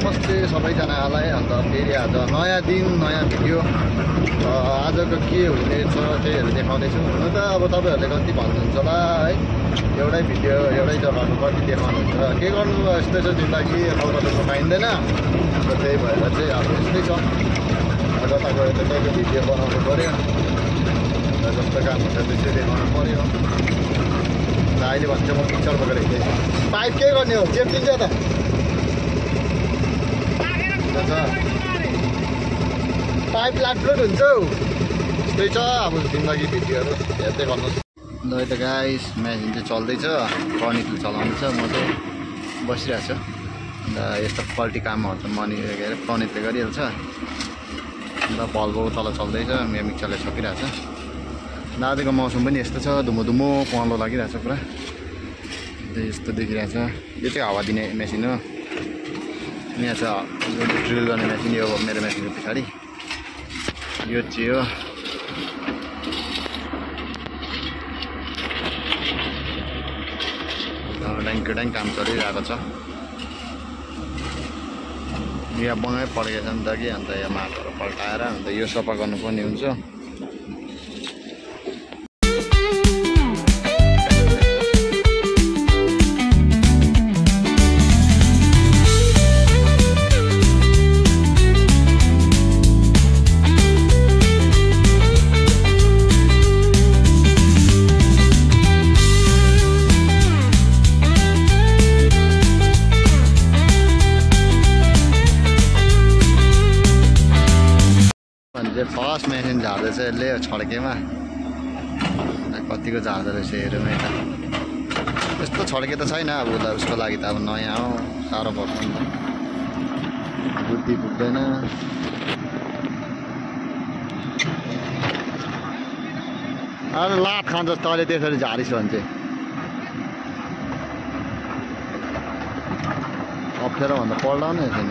नमस्ते सबैजनालाई। अन्त फेरि आज नयाँ दिन नयाँ भिडियो। आजको के हुनेछ त्यहीहरू देखाउँदैछु। हुन त अब तपाईँहरूले कति भन्नुहुन्छ होला है, एउटै भिडियो एउटै जग्गाको कति देखाउनुहुन्छ, के गर्नु यस्तै छ जिन्दगी, कलकत्तामा पाइँदैन। अन्त त्यही भएर चाहिँ अब यस्तै छ, जता गयो त्यतैको भिडियो बनाउनु पऱ्यो, जस्तो काम हुन्छ त्यस्तै देखाउनु पऱ्यो। अहिले भन्छ म पिक्चर बोकेर हिँड्दैछु। पाइप के गर्ने हो, चेप्टिन्छ त पाइप लाटलुट हुन्छ हौ। त्यस्तै छ अब जिन्दगी, भिडियोहरू हेर्दै गर्नुहोस्। ल त गाइस, मेसिन चाहिँ चल्दैछ, कर्निकले चलाउँदैछ, म चाहिँ बसिरहेको छु। अन्त यस्तो पल्टी कामहरू त मनी के अरे कर्निकले गरिहाल्छ। अन्त भल्भो तल चल्दैछ, मेरो मिक्सरले सकिरहेको छ। आजको मौसम पनि यस्तो छ, धुमो धुमो पहलो लागिरहेको छ पुरा। यस्तो देखिरहेको छ। यो चाहिँ हावा दिने मेसिन हो। यहाँ छ ड्रिल गर्ने मेसिन, यो मेरो मेसिनको पछाडि यो चाहिँ हो। ड्याङ काम चलिरहेको छ। यहाँ बङ्गै पड्केछ नि त कि, अन्त यहाँ माटोहरू पल्टाएर अन्त यो सफा गर्नुपर्ने हुन्छ। फर्स्ट मेसिन झार्दैछ यसले छड्केमा, कतिको झार्दो रहेछ हेरौँ यता। यस्तो छड्के त छैन, अब उसको लागि त अब नयाँ हो, साह्रो पर्छ नि त, बुद्धि पुग्दैन। अरू लात खान्छ तैँले त्यसरी झारिस भने चाहिँ अप्ठ्यारो भन्दा पल्टाउनै छैन।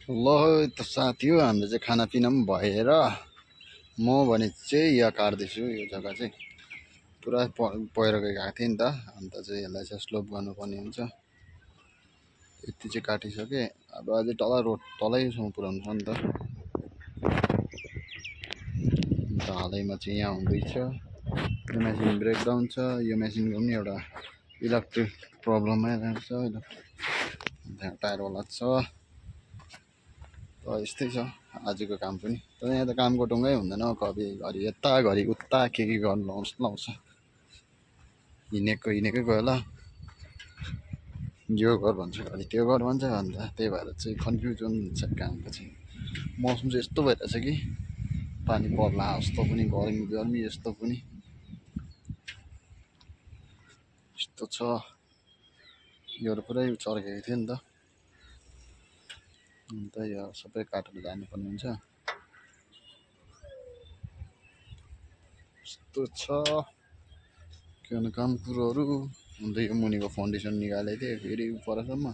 ल त साथी हो, हाम्रो चाहिँ खानापिना पनि भएर म भने चाहिँ यहाँ काट्दैछु। यो जग्गा चाहिँ पुरा पहिरो गएको थियो नि त, अन्त चाहिँ यसलाई चाहिँ स्लोप गर्नुपर्ने हुन्छ। यति चाहिँ काटिसकेँ, अब अझै रोड तलैसम्म पुऱ्याउनु छ नि त। अन्त हालैमा चाहिँ यहाँ हुँदैछ, यो मेसिन ब्रेकडाउन छ। यो मेसिनको पनि एउटा इलेक्ट्रिक प्रब्लम आइरहेको छ, त्यहाँ टायरवाला छ। यस्तै छ आजको काम पनि। तर यहाँ त कामको टुङ्गै हुँदैन, घरि यता घरि उता के गर्नु लाउँछ। हिँडेकै गयो ल, यो गर भन्छ, घरि त्यो गर भन्छ। अन्त त्यही भएर चाहिँ कन्फ्युजन हुन्छ कामको चाहिँ। मौसम चाहिँ यस्तो भइरहेछ कि पानी पर्ला जस्तो पनि, गर्मी यस्तो पनि यस्तो छ। योहरू पुरै चर्केको थियो नि त, अन्त यो सबै काटेर जानुपर्ने हुन्छ। यस्तो छ के भन्नु काम कुरोहरू। अन्त यो मुनिको फाउन्डेसन निकालेको थिएँ, फेरि परसम्म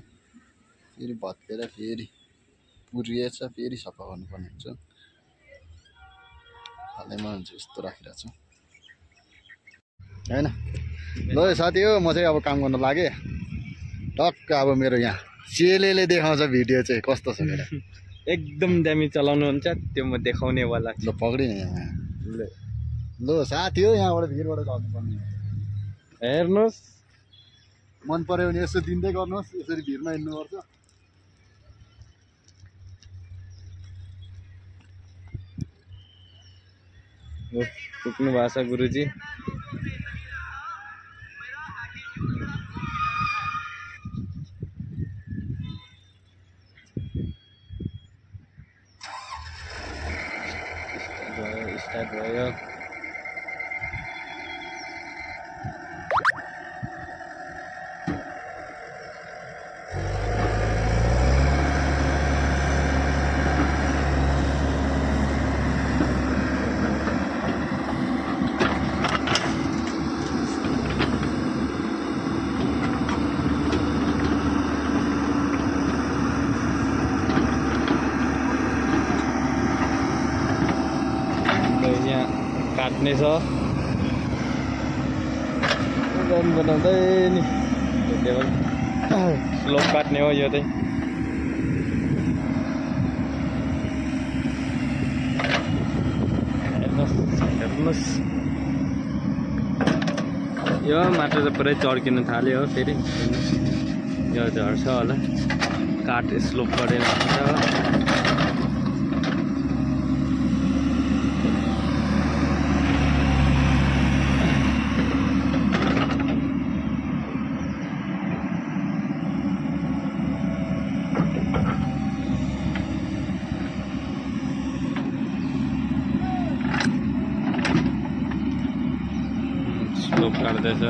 फेरि भत्केर फेरि पुरिएछ, फेरि सफा गर्नुपर्ने हुन्छ। हालैमा हुन्छ यस्तो राखिरहेको छु हैन। ल साथी हो, म चाहिँ अब काम गर्न लागेँ। टक्क अब मेरो यहाँ चेलेले देखाउँछ भिडियो चाहिँ कस्तो छ मेरो। एकदम दामी चलाउनुहुन्छ त्यो म देखाउने वाला छु। ल पक्रिने यहाँ ल साथी हो यहाँबाट भिरबाट गर्नुपर्ने हेर्नुहोस् मन पर्यो भने यसो दिँदै गर्नुहोस् यसरी भिरमा हिँड्नुपर्छ पुग्नु भएको छ गुरुजी स्टार्ट भयो काट्ने छ बनाउँदै नि स्लोप काट्ने हो यो चाहिँ हेर्नुहोस् यो माटो चाहिँ पुरै चर्किन थाल्यो हो फेरि यो झर्छ होला काट स्लोप गरेर हुन्छ स्लोप काट्दैछ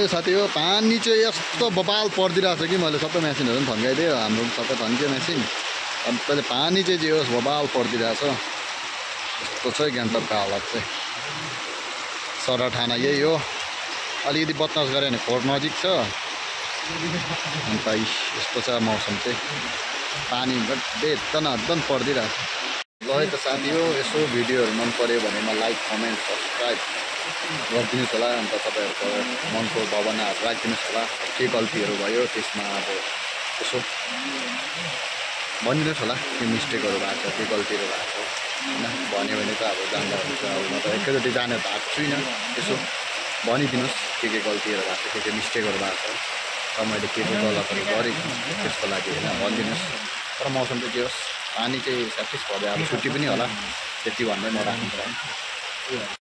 साथी हो पानी चाहिँ यस्तो बबाल परिदिरहेको छ कि मैले सबै मेसिनहरू पनि थन्काइदियो हाम्रो सबै थन्कियो मेसिन अनि तैँले पानी चाहिँ जे होस् बबाल परिदिरहेको छ यस्तो छ गान्तोकको हालत चाहिँ सराठाना यही हो अलिकति बदमास गऱ्यो भने खोर नजिक छ अन्त यस्तो छ मौसम चाहिँ पानी एकदम हद्दन परिदिरहेको छ ल है त साथी हो यसो भिडियोहरू मन पऱ्यो भनेमा लाइक कमेन्ट सब्सक्राइब गरिदिनुहोस् होला अन्त तपाईँहरूको मनको भावनाहरू राखिदिनुहोस् होला के गल्तीहरू भयो त्यसमा अब यसो भनिदिनुहोस् होला के मिस्टेकहरू भएको छ के गल्तीहरू भएको छ होइन भन्यो भने त अब जान्दा हुन्छ अब म त एकैचोटि जानेर भएको छुइनँ यसो भनिदिनुहोस् के गल्तीहरू भएको छ के मिस्टेकहरू भएको छ र मैले के गलतहरू गरेँ त्यसको लागि होइन भनिदिनुहोस् तर मौसम चाहिँ के होस् पानी चाहिँ स्याटिस भयो अब छुट्टी पनि होला त्यति भन्दै म राख्नु